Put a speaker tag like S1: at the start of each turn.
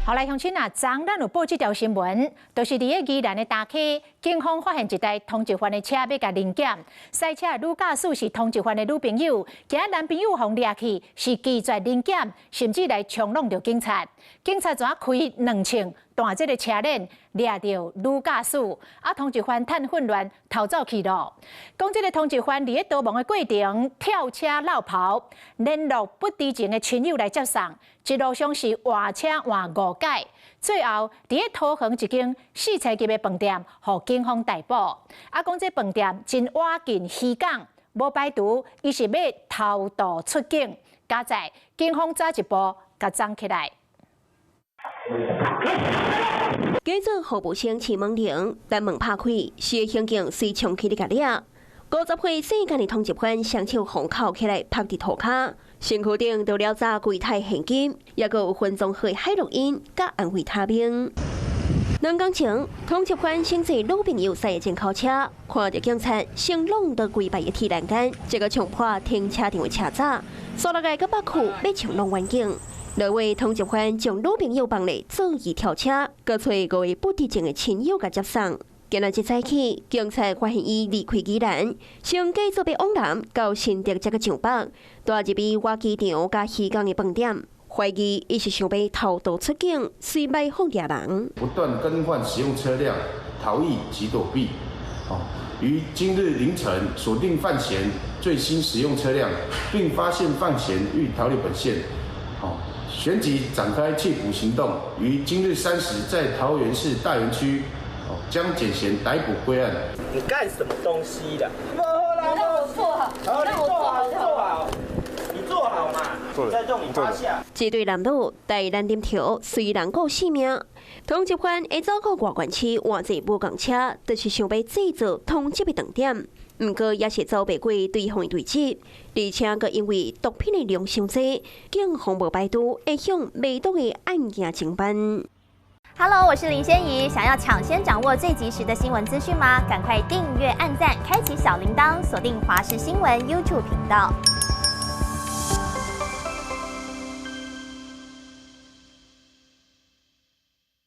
S1: 好來，鄉親啊，昨咱有報這條新聞，就是佇个宜蘭的大溪，警方發現一台通緝犯的車欲共臨檢，駛車的女駕駛是通緝犯的女朋友，今日男朋友予掠去，是拒絕臨檢，甚至來衝挵著警察，警察怎開兩槍斷這个車鏈，掠著女駕駛，啊，通緝犯趁混亂逃走去咯。講這个通緝犯佇咧逃亡的過程跳車落跑，聯絡不知情的親友來接送。一路上是換車換五擺，最後佇咧桃園一間四星級的飯店，予警方逮捕。啊，講這飯店真倚近漁港，無排除伊是欲偷渡出境。佳哉警方早一步共摠起來。
S2: 假做服務生徐孟玲，但門拍開，四个刑警隨衝起來共掠。50歲姓甘的通緝犯雙手予銬起來，拍佇塗跤，身軀頂除了紮幾袋現金，猶閣有分贓貨海洛因佮安非他命。2工前，通緝犯先坐女朋友駛的進口車，看著警察先挵著規排的鐵欄杆，這個衝破停車場的車閘，煞落來閣北區欲衝挵遠景。落尾通緝犯將女朋友放咧做伊跳車，閣揣五个不知情的親友共接送。今仔日早起，警察發現伊離開宜蘭，先繼續欲往南到新竹才閣上北，蹛入去外機場佮漁港的飯店，懷疑伊是想欲偷渡出境，遂埋伏掠人。
S3: 不斷更換使用車輛，逃逸及躲避。於今日凌晨鎖定犯嫌最新使用車輛，並發現犯嫌欲逃離本縣。旋即展開緝捕行動，於今日3時在桃園市大園區將簡賢逮捕歸案。
S4: 你幹什麼東西的？
S5: 你讓我坐好，你讓我坐好，
S4: 坐好，你坐好嘛。再動你趴下。
S2: 這對男女在南林條隨人顧性命，通緝犯會走到外縣市換坐無仝車，就是想欲製造通緝的斷點。毋過也是走袂過對方的追擊，而且閣因為毒品的量傷濟，警方無排除會向賣毒的案件偵辦。
S6: Hello，我是林仙怡。想要搶先掌握最及時的新聞資訊嗎？趕快訂閱、按讚、開啟小鈴鐺，鎖定華視新聞 YouTube 頻道。